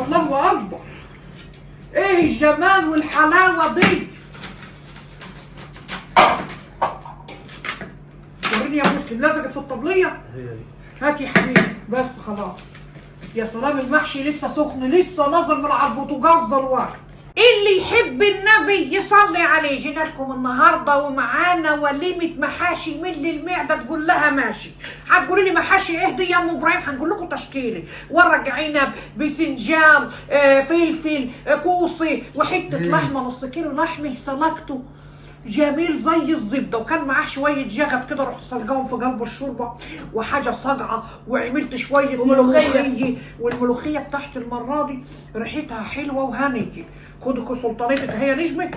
الله اكبر، ايه الجمال والحلاوه دي. وريني يا مسلم، لزقت في الطبلية. هي دي. هات يا حبيبي بس خلاص. يا سلام، المحشي لسه سخن، لسه نازل من على البوتاجاز دلوقتي. اللي يحب النبي يصلي عليه. جينا لكم النهارده ومعانا وليمة محاشي من المعدة تقول لها ماشي. هتقولي لي محاشي ايه دي يا ام ابراهيم؟ هنقول لكم تشكيله: ورق عنب، باذنجان، فلفل، كوسي، وحتة لحمه نص كيلو لحمه سلقته جميل زي الزبدة، وكان معاه شوية جغب كده رحت سلقاهم في قلب الشوربة، وحاجه صاجعه، وعملت شوية وملوخية. والملوخيه بتاعت المرة دي ريحتها حلوة وهنيه. خدوا سلطانتك هي نجمه،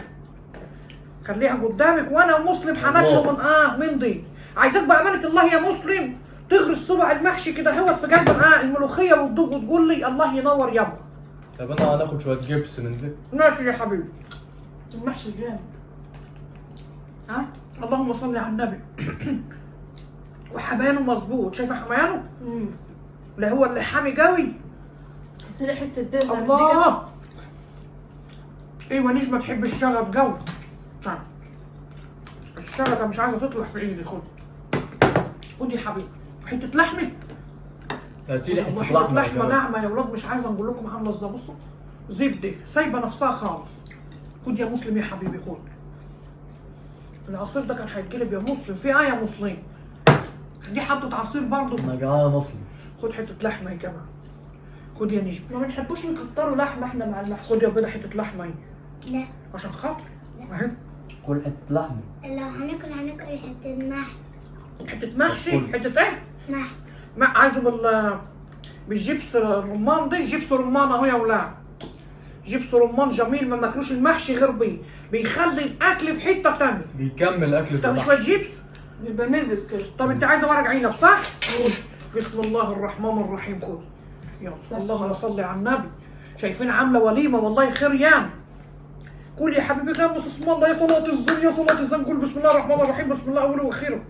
خليها قدامك، وانا ومسلم هناكله من من دي. عايزاك بامانه الله يا مسلم تغرس صبع المحشي كده هو في جنب الملوخية وتدوق وتقول لي الله ينور يابا. طب انا هناخد شوية جبس من دي. ماشي يا حبيبي. المحشي جامد. ها اللهم صل على النبي. وحمانه مظبوط، شايفه حمانه؟ لا هو اللي حامي قوي. تلاقي حتة دهنه من دي كده. الله، ايوه نجمه تحب الشغب قوي. طيب الشبكة مش عايزه تطلع في ايدي. خد خد يا حبيبي حتة لحمه. هاتي لي حتة حتة لحمه يا لحمه كمان. ناعمة يا ولاد، مش عايزه نقول لكم عامله ازاي. بصوا زبدة سايبه نفسها خالص. خد يا مسلم يا حبيبي خد. العصير ده كان هيتقلب يا مسلم. في ايه يا مسلم؟ دي حطت عصير برضه. انا جعان اصلا. خد حتة لحمه يا جماعة. خد يا نجم. ما بنحبوش نكتروا لحمه احنا مع المحشي. خد يا بيضة حتة لحمه اهي. لا عشان خاطري اهي. كل حتة لحمه. لو هناكل هناكل حتة محشي. حتة محشي. كل. حتة ايه؟ محشي. ما عايزه بالجبس الرمان دي. جبس رمان اهو يا ولاد، جبس رمان جميل، ما بناكلوش المحشي غير بيه، بيخلي الاكل في حتة ثانية. بيكمل اكل تاخد شوية جبس بيبقى مزز كده. طب انت عايزه ورق عنب صح؟ قول. بسم الله الرحمن الرحيم. خد يلا. بس اللهم خلاص. صل على النبي. شايفين عامله وليمة والله خير ياما. كل يا حبيبي غمس اسم الله، يا صلاة الزن يا صلاة الزن. كل بسم الله الرحمن الرحيم، بسم الله اوله واخره.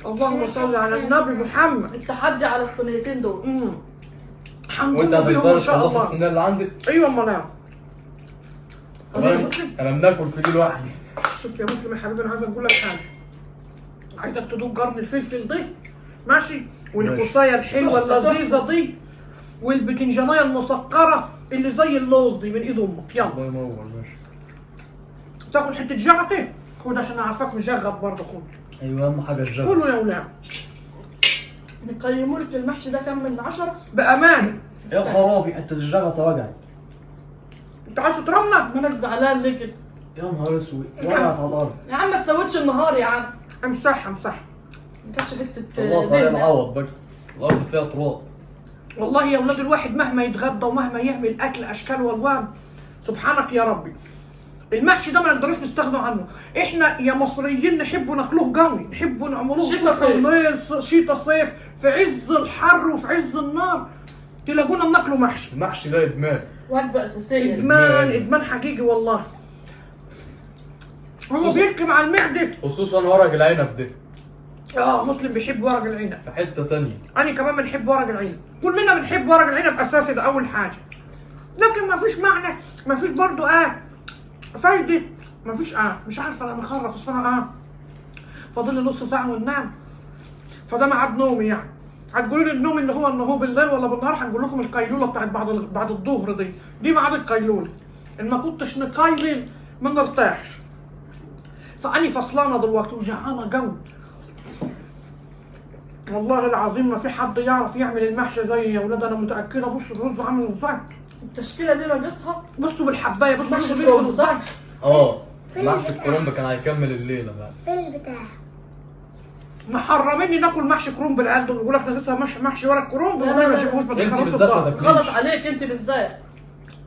اللهم صل على النبي محمد. التحدي على الصينيتين دول. وانت هنقوم بيهم هتقدر ان شاء تخلص الله. الصينية اللي عندك؟ ايوه امال ايه؟ يا مسلم انا بناكل في دي لوحدي. شوف يا مسلم يا حبيبي، انا عايز اقول لك حاجة. عايزك تدوق قرن الفلفل دي ماشي، والقصايه الحلوة اللذيذة دي، والبتنجانيه المسكره اللي زي اللوز دي من ايد امك. يلا الله ينور. ماشي. تاكل حتة جغطه؟ خد عشان اعرفك مجغط برضه. خد. ايوه اهم حاجة الجبن. كله يا ولاد. نقيموا لك المحشي ده كام من 10؟ بامان. يا خرابي حتة الجغطه وجعت. انت عايز تضربنا؟ مالك زعلان ليه كده؟ يا نهار اسود وجعت على الارض. يا عم ما تسودش النهار يا عم. امسحها امسحها. ما كانتش حتة خلاص علينا دهنه. نعوض بقى، الارض فيها تراب. والله يا ولاد الواحد مهما يتغدى ومهما يعمل اكل اشكال والوان، سبحانك يا ربي، المحشي ده ما نقدروش نستغنوا عنه. احنا يا مصريين نحبوا ناكلوه قوي، نحبوا نعملوه شتا صبح صيف. الليل، شتا صيف، في عز الحر وفي عز النار تلاقونا بناكلوا محشي. المحشي ده ادمان. وجبة اساسية. ادمان، ادمان حقيقي والله. هو بيركب على المعدة. خصوصا ورق العنب ده. مسلم بيحب ورق العنب. في حتة ثانية. انا كمان بنحب ورق العنب، كلنا بنحب ورق العنب اساسي، ده اول حاجة. لكن ما فيش معنى، ما فيش برضو فايده، ما فيش مش عارفه انا بخرف اصل انا فاضل لي نص ساعة وننام، فده ميعاد نومي يعني. هتقولوا لي النوم اللي هو ان هو بالليل ولا بالنهار؟ هنقول لكم القيلوله بتاعت بعد الظهر دي، دي ميعاد القيلوله. ان ما كنتش نقيلل ما نرتاحش. فاني فصلانه دلوقتي وجعانه قوي والله العظيم. ما في حد يعرف يعمل المحشي زي يا ولاد، انا متاكدة. بصوا الرز عامل ازاي، التشكيلة دي ناقصها بصوا بالحبايه، بصوا محشي الرز بينزل كرنب ازاي. صح؟ محشي الكرنب كان هيكمل الليلة بقى. في البتاع. محرميني ناكل محشي كرنب العيال دول، بيقول لك ده لسه محشي ورق كرنب، لا، لا، وما لا. يشوفوش ما انت تدخلوش بالذات ما الدار. تاكليش. غلط عليك انت بالذات.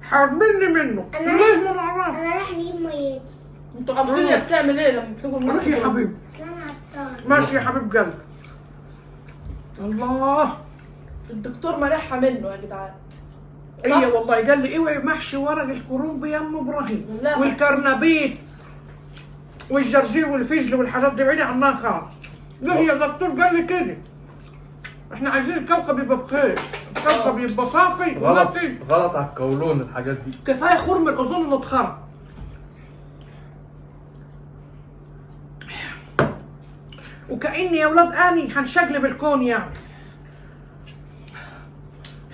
حرمني منه ليه؟ ما نعرفش. انا رايح نجيب ميتي. انتوا عارفين هي بتعمل ايه لما بتاكل ماشي محشي يا كرنب. حبيبي، اصل انا عطشان. ماشي يا حبيب قلبي. الله، الدكتور مريحها منه يا جدعان. ايه والله قال لي اوعي محشي ورق الكرنب يا ام ابراهيم، لا. والكرنبيط والجرجير والفجل والحاجات دي بعيدة عنها خالص. ليه يا دكتور قال لي كده؟ احنا عايزين الكوكب يبقى بخير. الصلصه بيبقى صافي. غلط غلط على القولون الحاجات دي. كفاية خرم الاذن اللي اتخرم. وكأني يا ولاد اني هنشقلب الكون يعني.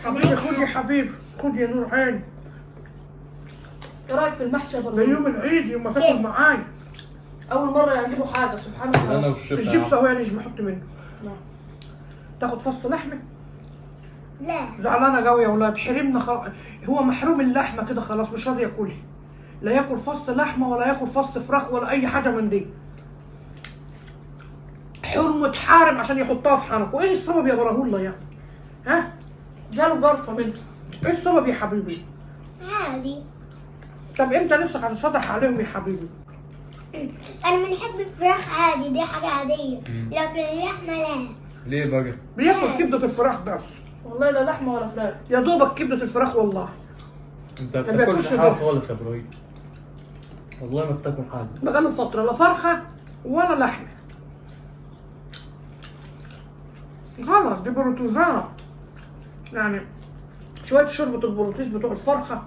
حبيبي خد يا حبيبي، خد يا نور عيني. ايه رايك في المحشي يا ده برهوم؟ يوم العيد يوم ما تاكل معايا. اول مرة يعجبه حاجة، سبحان الله. انا والشيف الشيبس اهو يا نجم، حط منه. نعم. تاخد فص لحمه؟ لا. زعلانة قوي يا ولاد، حرمنا هو محروم اللحمة كده خلاص، مش راضي ياكلها. لا ياكل فص لحمه ولا ياكل فص فراخ ولا اي حاجة من دي. حرمه اتحارم عشان يحطها في حنكه. ايه السبب يا براهولة يعني؟ ها؟ جاله جرفه منه. ايه السبب يا حبيبي؟ عادي. طب امتى نفسك هتتفتح عليهم يا حبيبي؟ انا بنحب الفراخ عادي، دي حاجة عادية، لكن اللحمة لا. ليه بقى؟ بياكل كبده الفراخ بس. والله لا لحمه ولا فراخ. يا دوبك كبده الفراخ والله. انت ما ما بتاكلش بياكلش حاجة غير- خالص يا ابراهيم. والله ما بتاكل حاجة. بقاله فترة لا فرخة ولا لحمه. غلط، دي بروتوزات. يعني شوية شوربة البروتيز بتوع الفرخه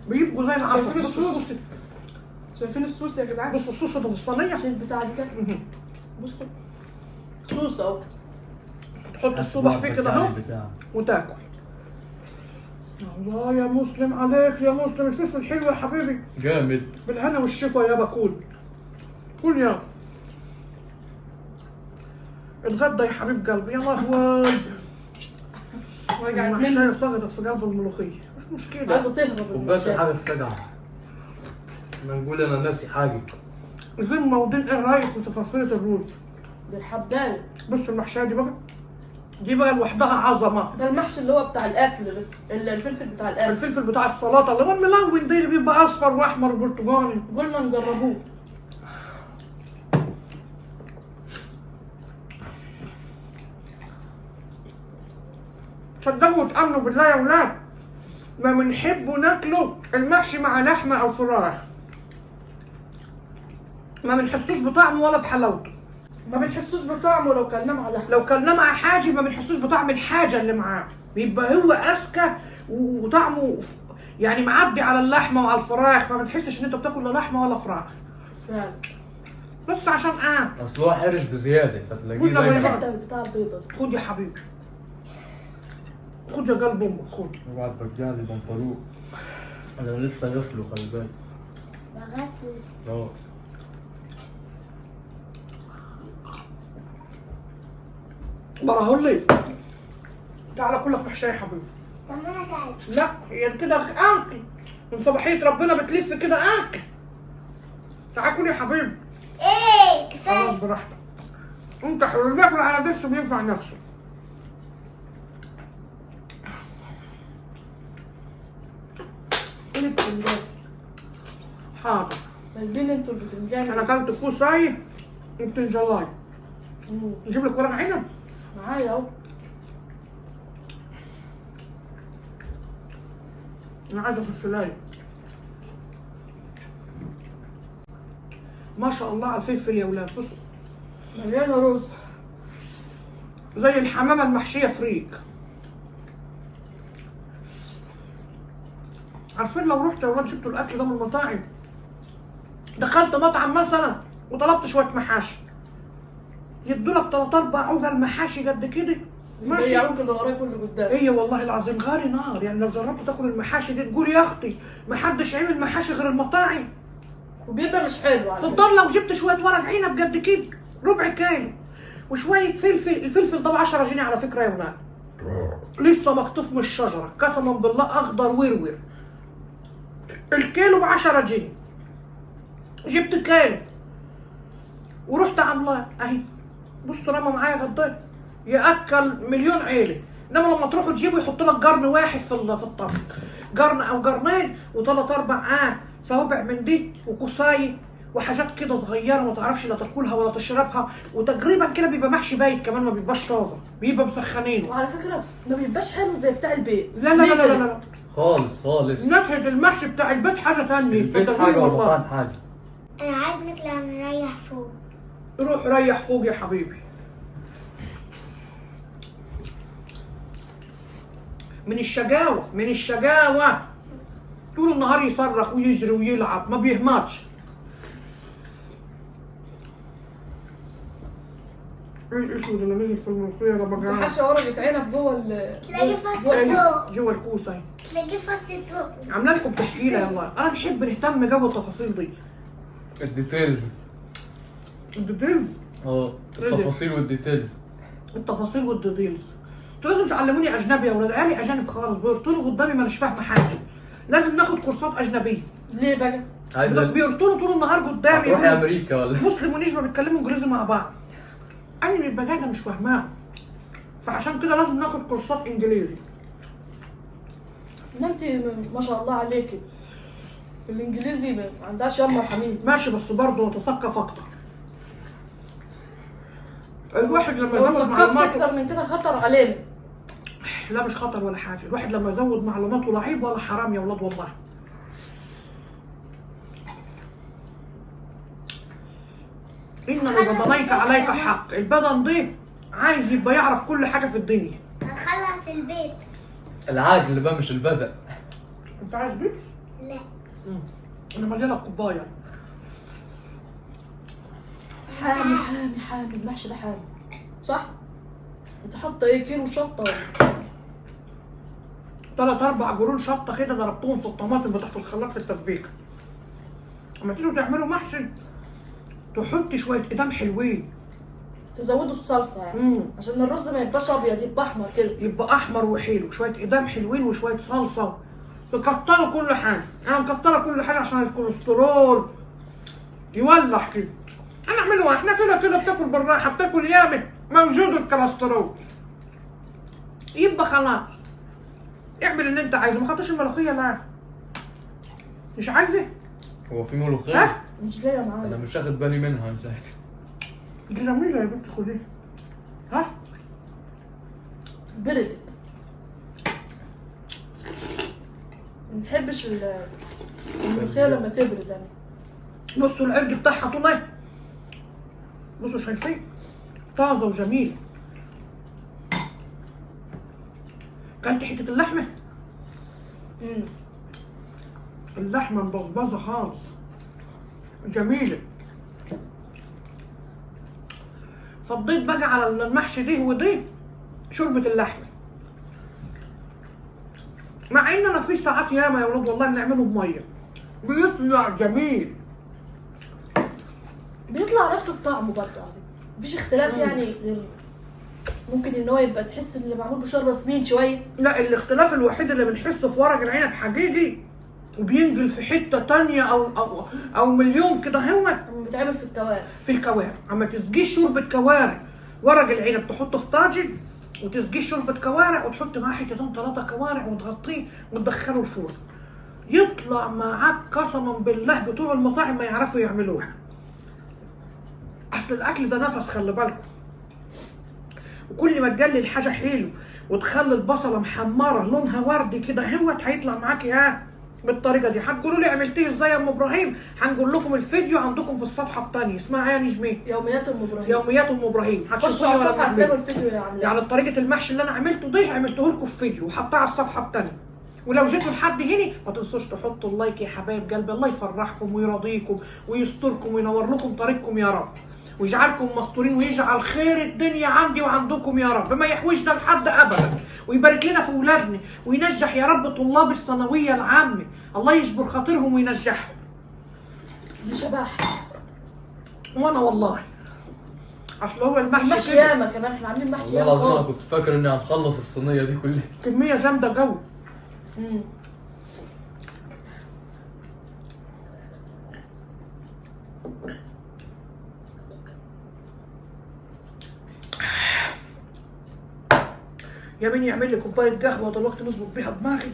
بيبقوا زي العسل. شايفين بصوا الصوص؟ شايفين الصوص يا جدعان؟ بصوا الصوص اللي في الصينية. شايف بتاع دي كده؟ بصوا صوص اهو. تحط الصبح فيه كده اهو وتاكل. الله يا مسلم عليك يا مسلم، الفلفل حلو يا حبيبي. جامد. بالهنا والشفا يابا. كل كل يا اتغدى يا حبيب قلبي. يا لهوي، وجعت مني. المحشية سقطت في قلب الملوخية. مش مشكلة. عايزه تهرب. كوباية الحاجة الساقعه. ما نقول انا ناسي حاجة. ذمة ودين. ايه رايك في تفاصيل الرز؟ بالحبايه. بص المحشية دي بقى، دي بقى لوحدها عظمة. ده المحشي اللي هو بتاع الاكل ده، الفلفل بتاع الاكل. الفلفل بتاع السلطة اللي هو الملون ده اللي بيبقى أصفر وأحمر وبرتقالي. قلنا نجربوه. صدقوا وتأمنوا بالله يا ولاد، ما بنحبوا ناكله المحشي مع لحمة أو فراخ، ما بنحسوش بطعمه ولا بحلاوته. ما بنحسوش بطعمه لو كلناه مع لحمه. لو كلناه مع حاجة ما بنحسوش بطعم الحاجة اللي معاه، بيبقى هو أذكى وطعمه يعني معدي على اللحمة وعلى الفراخ، فما بتحسش إن أنت بتاكل لا لحمة ولا فراخ. فعلا. بس عشان اصل هو حرش بزيادة فتلاقيه كنا دايما. غيران. الحتة بتاع البيضة دي. خد يا حبيبي، خد يا قلب امك، خد. اوعى ترجع لي بنطلون، انا لسه غسله خلي بالك. بس غسل. اه براهولي تعالى كلك محشيه يا حبيبي. طب ما انا اكلت. لا يعني كده اكل من صباحية ربنا بتلف كده اكل. تعالى كل يا حبيبي. ايه كفاية. خلاص براحتك، انت حلو. اللي بياكل على نفسه بينفع نفسه. فين البتنجان؟ حاضر. سايبين انتوا البتنجان. انا اكلت كوساي وبتنجلاي. نجيب لك ورق عنب؟ معايا اهو. انا عايزه فلفلايه. ما شاء الله على الفلفل يا ولاد. بصوا مليانة رز. زي الحمامة المحشيه فريك. عارفين لو رحت يا ولاد جبتوا الاكل ده من المطاعم، دخلت مطعم مثلا وطلبت شوية محاشي، يدولك 3 4 عجل محاشي قد كده. ماشي. يبيعوك اللي وراك واللي قدامك. ايه والله العظيم غالي نار. يعني لو جربت تاكل المحاشي دي تقول يا اختي ما حدش عمل محاشي غير المطاعم. وبيبقى مش حلو على في فكرة. الدار لو جبت شوية ورق عنب قد كده ربع كيلو وشوية فلفل، الفلفل ده ب 10 جنيه على فكرة يا ولاد، لسه مقطوف من الشجرة قسما بالله، اخضر ورور. الكيلو ب 10 جنيه. جبت كيلو ورحت عاملاه اهي، بص رمى معايا غدايه ياكل مليون عيله. انما لما تروحوا تجيبوا يحط لك قرن واحد في الطبق، قرن او قرنين وثلاث اربع صوابع من دي وكوسايه وحاجات كده صغيرة ما تعرفش لا تاكلها ولا تشربها، وتقريبا كده بيبقى محشي بايت كمان، ما بيبقاش طازة، بيبقى مسخنينه. وعلى فكرة ما بيبقاش حلو زي بتاع البيت. لا لا لا لا لا, لا. خالص خالص. نكهة المحشي بتاع البيت حاجة ثانية. البيت حاجة والمطاعم حاجة. انا عايز نطلع نريح فوق. روح ريح فوق يا حبيبي. من الشجاوه، من الشجاوه. طول النهار يصرخ ويجري ويلعب، ما بيهمتش. ايه الاسود اللي نزل في الملوخية ده بقى؟ حاشة ورقة عنب جوه تلاقي فص فوق. جوه الكوسه اهي. تلاقي فص فوق. عامله لكم تشكيله. يلا انا نحب نهتم جو التفاصيل دي. ال details. ال details. التفاصيل وال details. التفاصيل وال details. انتوا لازم تعلموني اجنبي يا ولاد، عيالي اجانب خالص، بيرطلوا قدامي مانيش فاهمه حاجة. لازم ناخد كورسات اجنبية. ليه بقى؟ عايزه بيرطلوا طول النهار قدامي. هتروحي امريكا ولا؟ مسلم ونجمه بيتكلموا انجليزي مع بعض، انا ببقى قاعدة مش فاهماهم، فعشان كده لازم ناخد كورسات انجليزي. ان انت ما شاء الله عليكي في الانجليزي ما عندهاش يما وحميد. ماشي، بس برضه نتثقف اكتر. الواحد لما لو يزود ثقفت معلوماته اكتر من كده خطر علينا. لا مش خطر ولا حاجة، الواحد لما يزود معلوماته لا عيب ولا حرام يا ولاد والله. إن لبدنيك عليك حق، البدن ده عايز يبقى يعرف كل حاجة في الدنيا. هنخلص البيبس. العجل بقى مش البدن. أنت عايز بيبس؟ لا. أنا مليانة كوباية. حامي حامي حامي المحشي ده حامي صح؟ انت حاطه ايه كيلو شطه ولا؟ 3 4 قرون شطة كده ضربتهم في الطماطم بتاعت الخلاط في التسبيكة. لما تيجوا تعملوا محشي تحطي شوية إدام حلوين، تزودوا الصلصه يعني عشان الرز ما يبقاش ابيض، يبقى احمر كده. يبقى احمر وحلو، شوية اقدام حلوين وشوية صلصه، تكتروا كل حاجة. انا مكتره كل حاجة عشان الكوليسترول يولع كده. انا اعمله احنا كده كده بتاكل بالراحة، بتاكل ياما موجود الكوليسترول. يبقى خلاص اعمل اللي انت عايزه. ما خدتش الملوخية؟ لا مش عايزه. هو في ملوخية؟ ها؟ مش جاية معايا. انا مش واخد بالي منها من ساعتها. دي جميلة يا بنتي، خديها. ها؟ بردت. ما بنحبش الملوخية لما تبرد انا. بصوا العرق بتاعها طول، بصوا شايفين؟ طازة وجميلة. كلت حتة اللحمة؟ اللحمة مبصبصه خالص، جميلة. فضيت بقى على المحشي دي ودي شوربة اللحمة، مع ان انا في ساعات ياما يا ولاد والله بنعمله بميه بيطلع جميل، بيطلع نفس الطعم برضه على فكرة، مفيش اختلاف يعني. ممكن ان هو يبقى تحس ان اللي معمول بشوربه سمين شوية. لا الاختلاف الوحيد اللي بنحسه في ورق العنب حقيقي وبينزل في حتة تانية او او او مليون كده، هو لما بيتعمل في الكوارع. في الكوارع اما تسقيه شوربة كوارع، ورق العنب تحطه في طاجن وتسقيه شوربة كوارع وتحط معاه حتتين 3 كوارع وتغطيه وتدخله الفرن، يطلع معاك قسما بالله بتوع المطاعم ما يعرفوا يعملوها. اصل الاكل ده نفس، خلي بالكم. وكل ما تجلي الحاجة حلو وتخلي البصله محمرة لونها وردي كده هوت، هيطلع معاك ها بالطريقة دي. هتقولوا لي عملتيه ازاي يا ام ابراهيم؟ هنقول لكم الفيديو عندكم في الصفحة الثانية اسمها ايه يا نجميه؟ يوميات ام ابراهيم. يوميات ام ابراهيم. خشوا على الصفحة هتلاقوا الفيديو اللي عاملاه. يعني طريقه المحشي اللي انا عملته دي عملته لكم في فيديو وحطاه على الصفحة الثانية. ولو جيتوا لحد هنا ما تنسوش تحطوا ال like يا حبايب قلبي، الله يفرحكم ويرضيكم ويستركم وينور لكم طريقكم يا رب، ويجعلكم مستورين ويجعل خير الدنيا عندي وعندكم يا رب، ما يحوجنا لحد ابدا، ويبارك لنا في اولادنا وينجح يا رب طلاب الثانوية العامة، الله يجبر خاطرهم وينجحهم. دي شبح. وانا والله اصل هو المحشي ياما كمان، احنا عاملين محشي ياما. والله العظيم انا كنت فاكر اني هنخلص الصينية دي كلها. كمية جامدة قوي. يا مين يعمل لي كوباية قهوة دلوقتي نظبط بيها دماغي.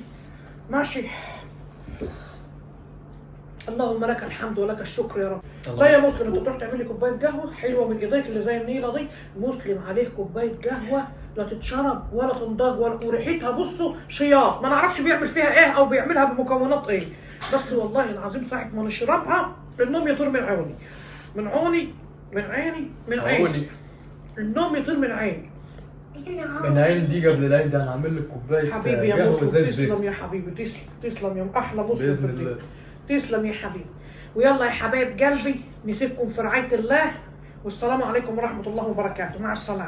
ماشي. اللهم لك الحمد ولك الشكر يا رب. لا يا مسلم، انت تروح تعمل لي كوباية قهوة حلوة من ايديك اللي زي النيله دي. مسلم عليه كوباية قهوة لا تتشرب ولا تنضج ولا، وريحتها بصوا شياط، ما نعرفش بيعمل فيها ايه او بيعملها بمكونات ايه، بس والله العظيم ساعة ما نشربها النوم يطير من عيوني، من عوني، من عيني، من عيني، النوم يطير من عيني. العين دي قبل العين دي هنعمل لك كوباية حبيبي يا قهوة مسلم، زي تسلم الزفت يا حبيبي، تسلم تسلم يا احلى مسلم في باذن الدنيا. الله. تسلم يا حبيبي. ويلا يا حبايب قلبي، نسيبكم في رعاية الله، والسلام عليكم ورحمة الله وبركاته. مع السلامة.